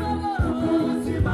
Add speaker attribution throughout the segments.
Speaker 1: Ubuzima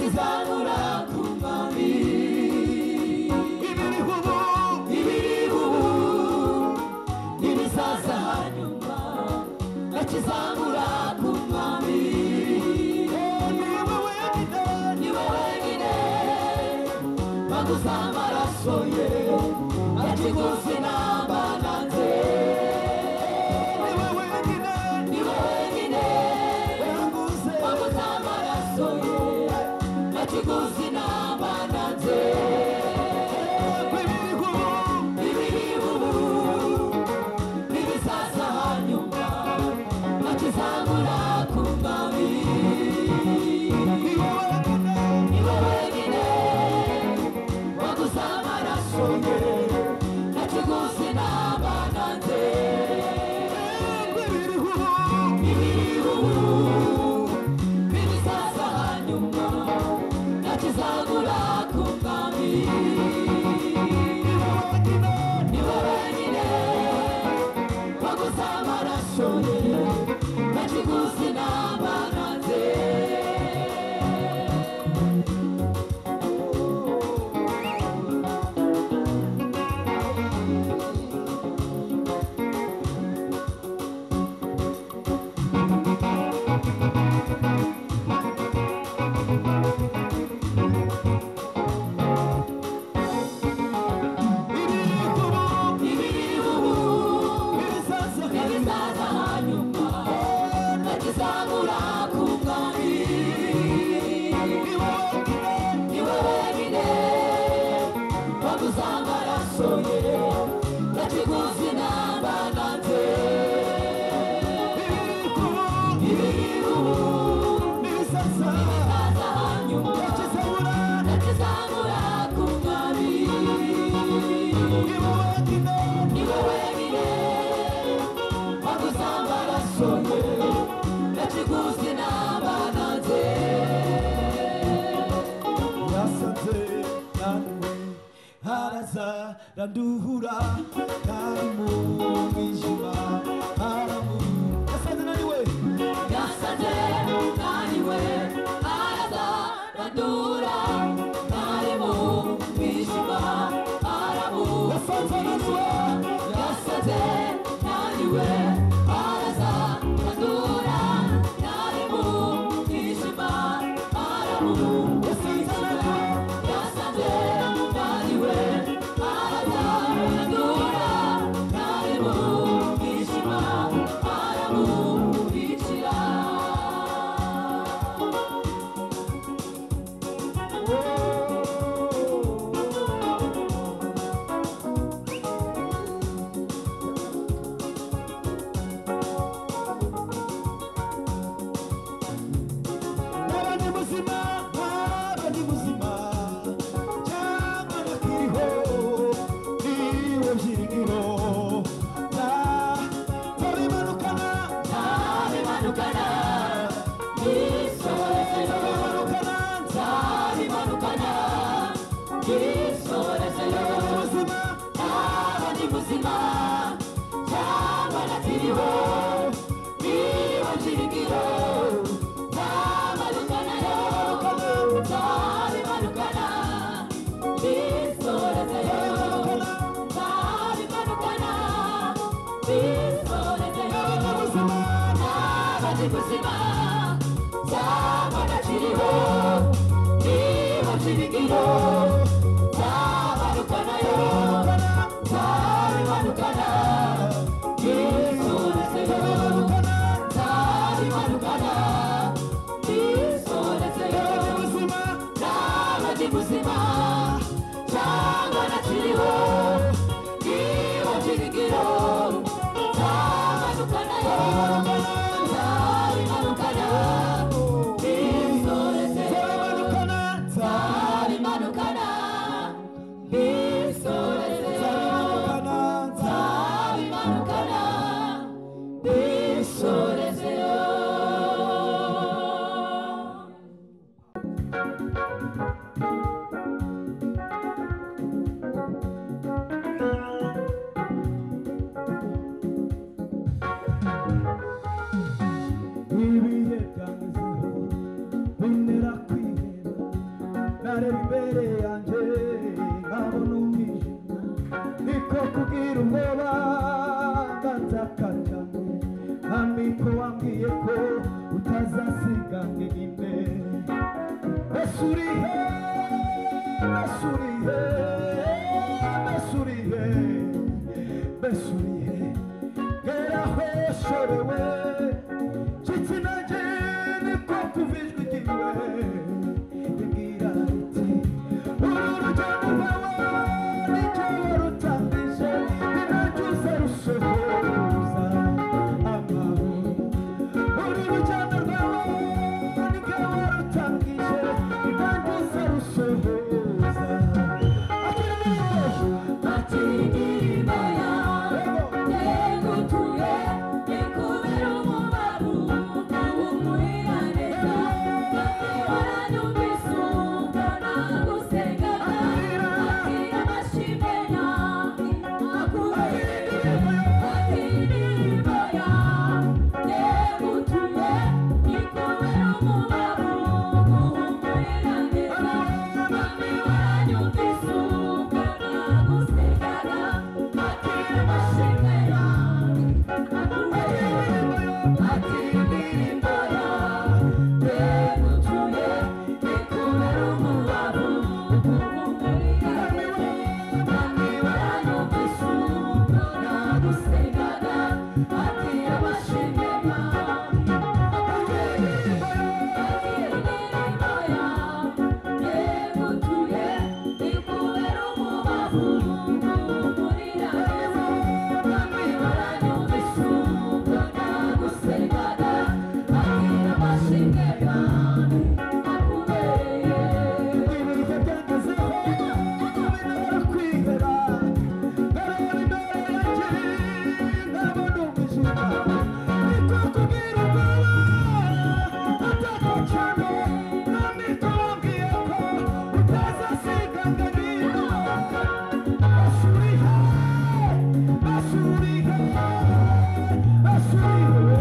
Speaker 1: Nakizamura ku mwami. Ibiriho ubu n'ibizaza hanyuma nakizamura ku mwami. Niwe wenyine waguze amaraso ye nakiguze namba nanze. Niwe wenyine waguze amaraso ye nakiguze namba nanze. Ibiriho ubu n'ibizaza hanyuma nakizamura ku mwami. Niwe wenyine waguze amaraso ye nakiguze namba nanze. Ibiriho ubu n'ibizaza hanyuma nakizamura ku mwami. Niwe wenyine waguze amaraso ye nakiguze namba nanze. Ibiriho ubu n'ibizaza hanyuma nakizamura ku mwami. Niwe wenyine waguze amaraso ye nakiguze namba nanze. Ibiriho ubu n'ibizaza hanyuma nakizamura ku mwami. Niwe wenyine waguze amaraso ye nakiguze namba nanze.
Speaker 2: Yasanze naniwe haraza randuhura nari mu mwijima haramu. Yasanze naniwe
Speaker 1: Yasanze naniwe araza randura nari mu mwijima aramu.
Speaker 2: Yasanze naniwe
Speaker 1: Yasanze naniwe araza randura nari mu mwijima aramu.
Speaker 2: Yasanze naniwe
Speaker 1: Yasanze naniwe araza randura nari mu mwijima aramubikira.
Speaker 2: Naba ndi muzima, naba ndi muzima, cyangwa ndakiriho, niwe byiringiro. Nzabimanukana,
Speaker 1: Nzabimanukana nisorezeyo.
Speaker 2: nzabimanukana,
Speaker 1: Nzabimanukana nisorezeyo.
Speaker 2: naba ndi muzima,
Speaker 1: Naba ndi muzima cyangwa ndakiriho, niwe byiringiro. Nzamanukanayo, nzabimanukana nisorezeyo. Nzabimanukana nisorezeyo.
Speaker 2: naba ndi muzima,
Speaker 1: Naba ndi muzima cyangwa ndakiriho, niba byiringiro. Nzamanukanayo, nzabimanukana nisorezeyo. Nzabimanukana nisorezeyo.
Speaker 2: naba ndi muzima,
Speaker 1: Naba ndi muzima cyangwa ndakiriho, niba byiringiro. Nzamanukanayo, nzabimanukana nisorezeyo.
Speaker 2: nzabimanukana,
Speaker 1: Nzabimanukana nisorezeyo.
Speaker 2: nzabimanukana,
Speaker 1: Nzabimanukana.
Speaker 2: Mesurihe, Mesurihe, Mesurihe, Mesurihe, Gerahoshorewe, Chitsinanje niko kuvijwi ryiwe, ribwira riti, uru rugendo rwawe nijye warutangije, ni naryo uzarusohoza amahoro. Uru rugendo rwawe nijye warutangije, ni naryo uzarusohoza. Akira indirimbo,
Speaker 1: Akira indirimbo yawe yegutuye ikubera umubavu uwumuhira neza kandi waranyumvise ubwo nagusengaga akira amashimwe yawe akubereye akira indirimbo yawe yegutuye ikubera umubavu uwumuhira neza kandi waranyumvise ubwo nagusengaga akira amashimwe yawe akubereye akira indirimbo yawe yegutuye ikubera umubavu uwumuhira neza kandi waranyumvise ubwo nagusengaga akira amashimwe yawe akubereye akira indirimbo yawe yegutuye ikubera umubavu uwumuhira neza kandi waranyumvise ubwo nagusengaga akira amashimwe yawe akubereye.
Speaker 2: Ibihe byangezeho, binabara kwiheba, ndareba imbere yanjye, ndarabona umwijima. Niko kubwira ubwoba, ataka cyane, nta wambwiye ko utazasiga ngo nino. Basurihe, basurihe, basurihe,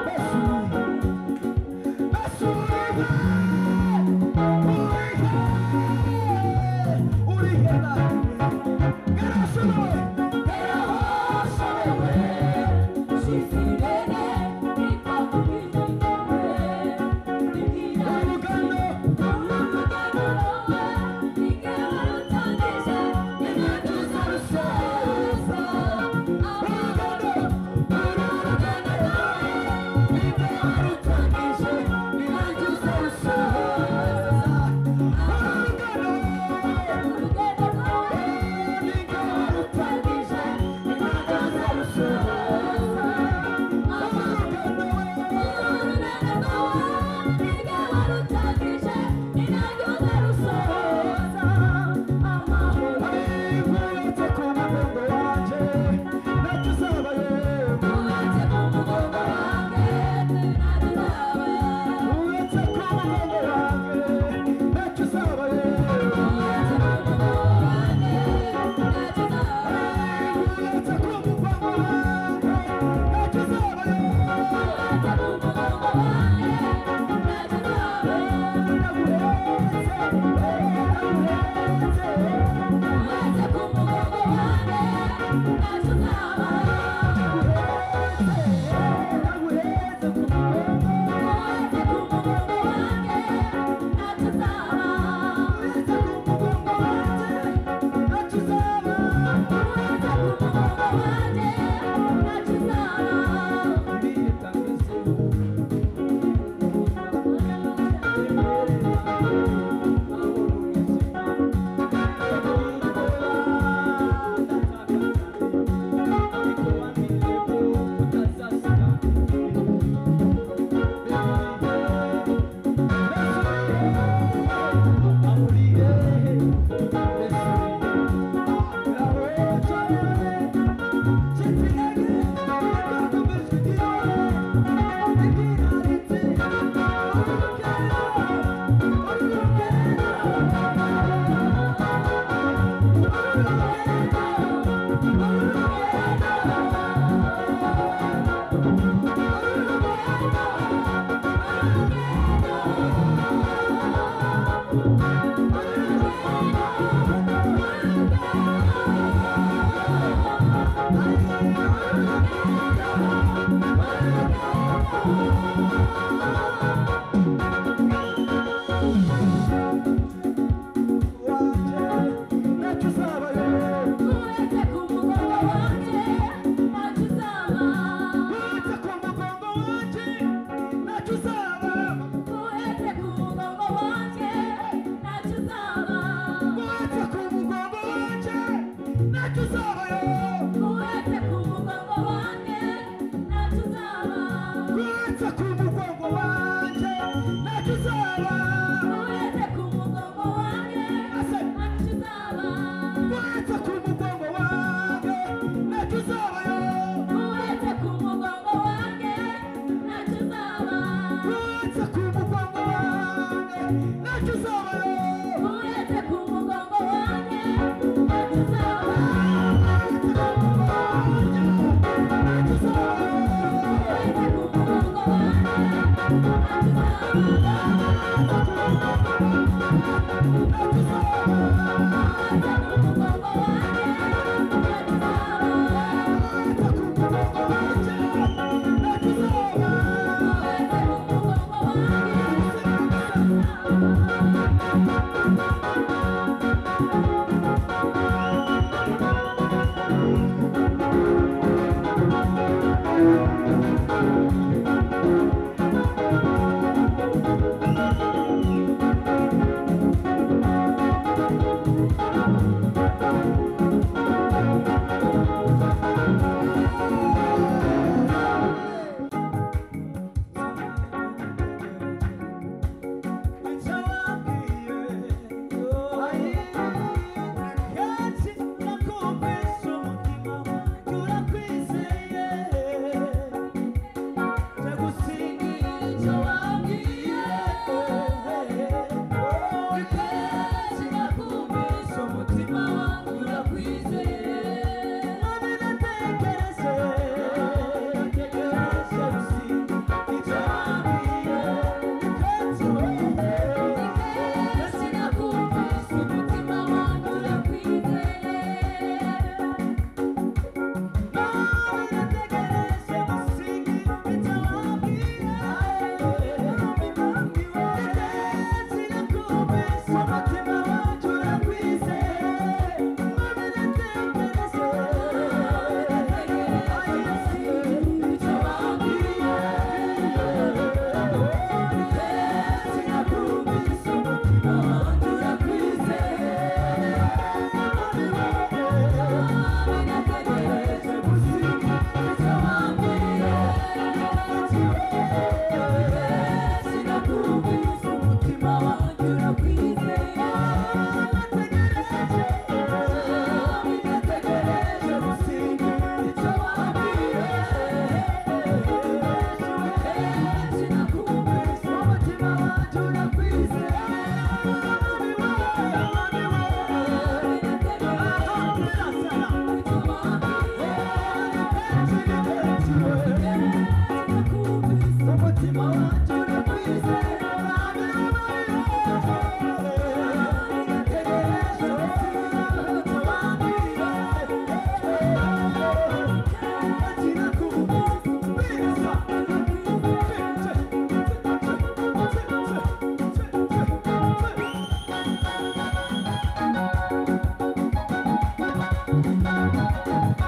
Speaker 2: basurihe, basurihe.
Speaker 1: Thank you.
Speaker 2: Thank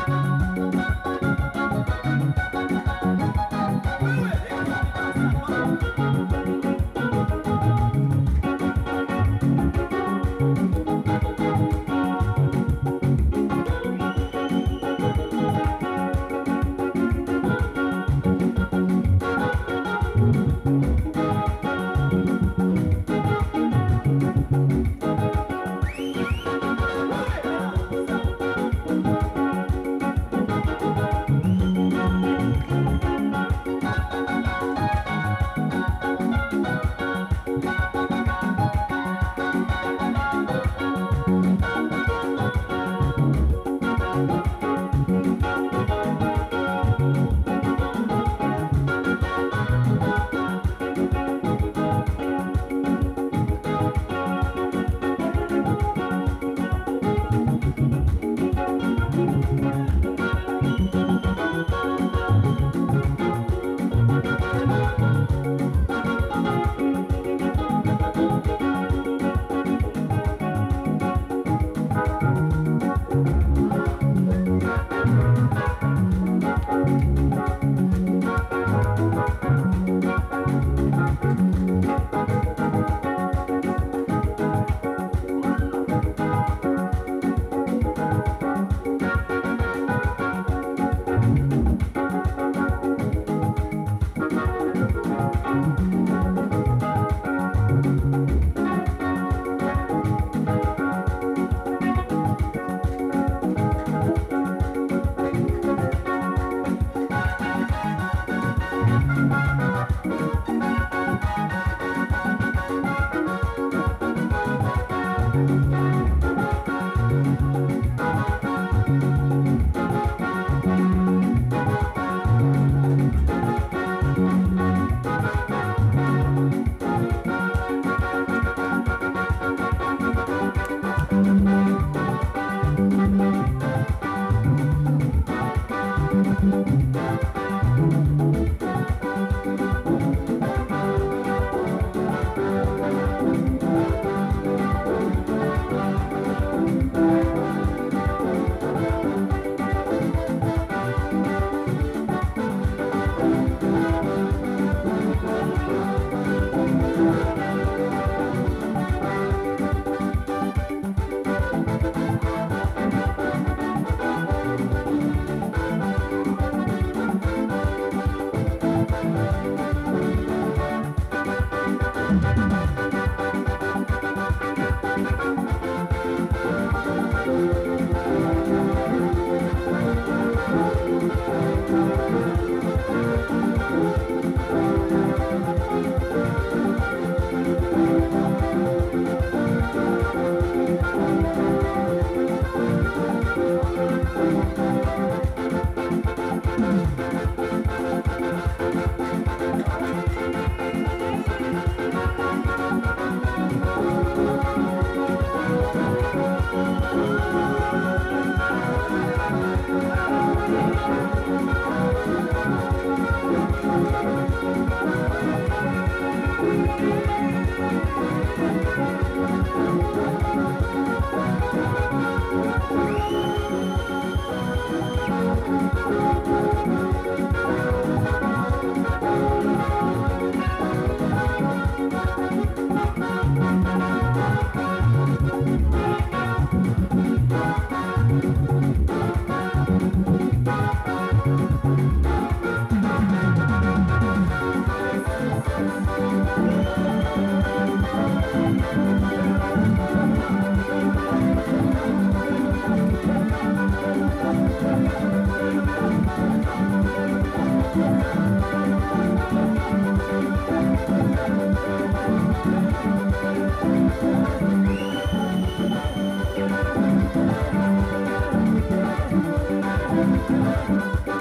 Speaker 2: you.